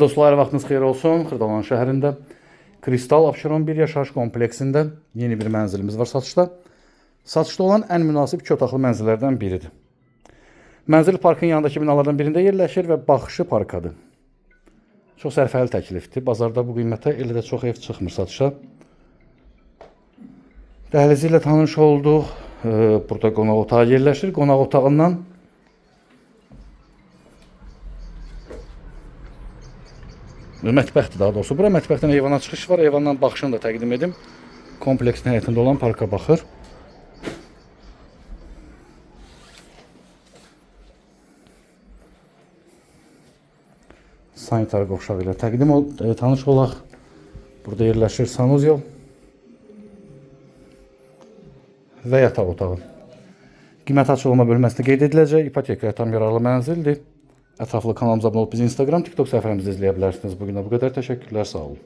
Dostlar, vaxtınız xeyir olsun. Xırdalan şəhərində Kristal Abşeron 1 yaşayış kompleksində yeni bir mənzilimiz var satışda. Satışda olan ən münasib iki otaqlı mənzillərdən biridir. Mənzil parkın yanındakı binalardan birində yerləşir və baxışı parkadır. Çox sərfəli təklifdir. Bazarda bu qiymətə elə də çox ev çıxmır satışa. Dəhlizi ilə tanış olduq. Burada qonaq otağı yerləşir. Qonaq otağından mətbəxdir daha doğrusu. Bura mətbəxdən eyvana çıxış var. Eyvandan baxışını da təqdim edim. Kompleksin həyətində olan parka baxır. Sanitar qovşağı ilə təqdim ol, tanış olaq. Burada yerləşir sanuzel və yataq otağı. Qiymət açıqlama bölməsində qeyd ediləcək. İpotekaya tam yararlı mənzildir. Ətraflı kanalımıza abunə olub bizi Instagram, TikTok səhifələrimizdə izləyə bilərsiniz. Bu günə bu qədər. Təşəkkürlər, sağ olun.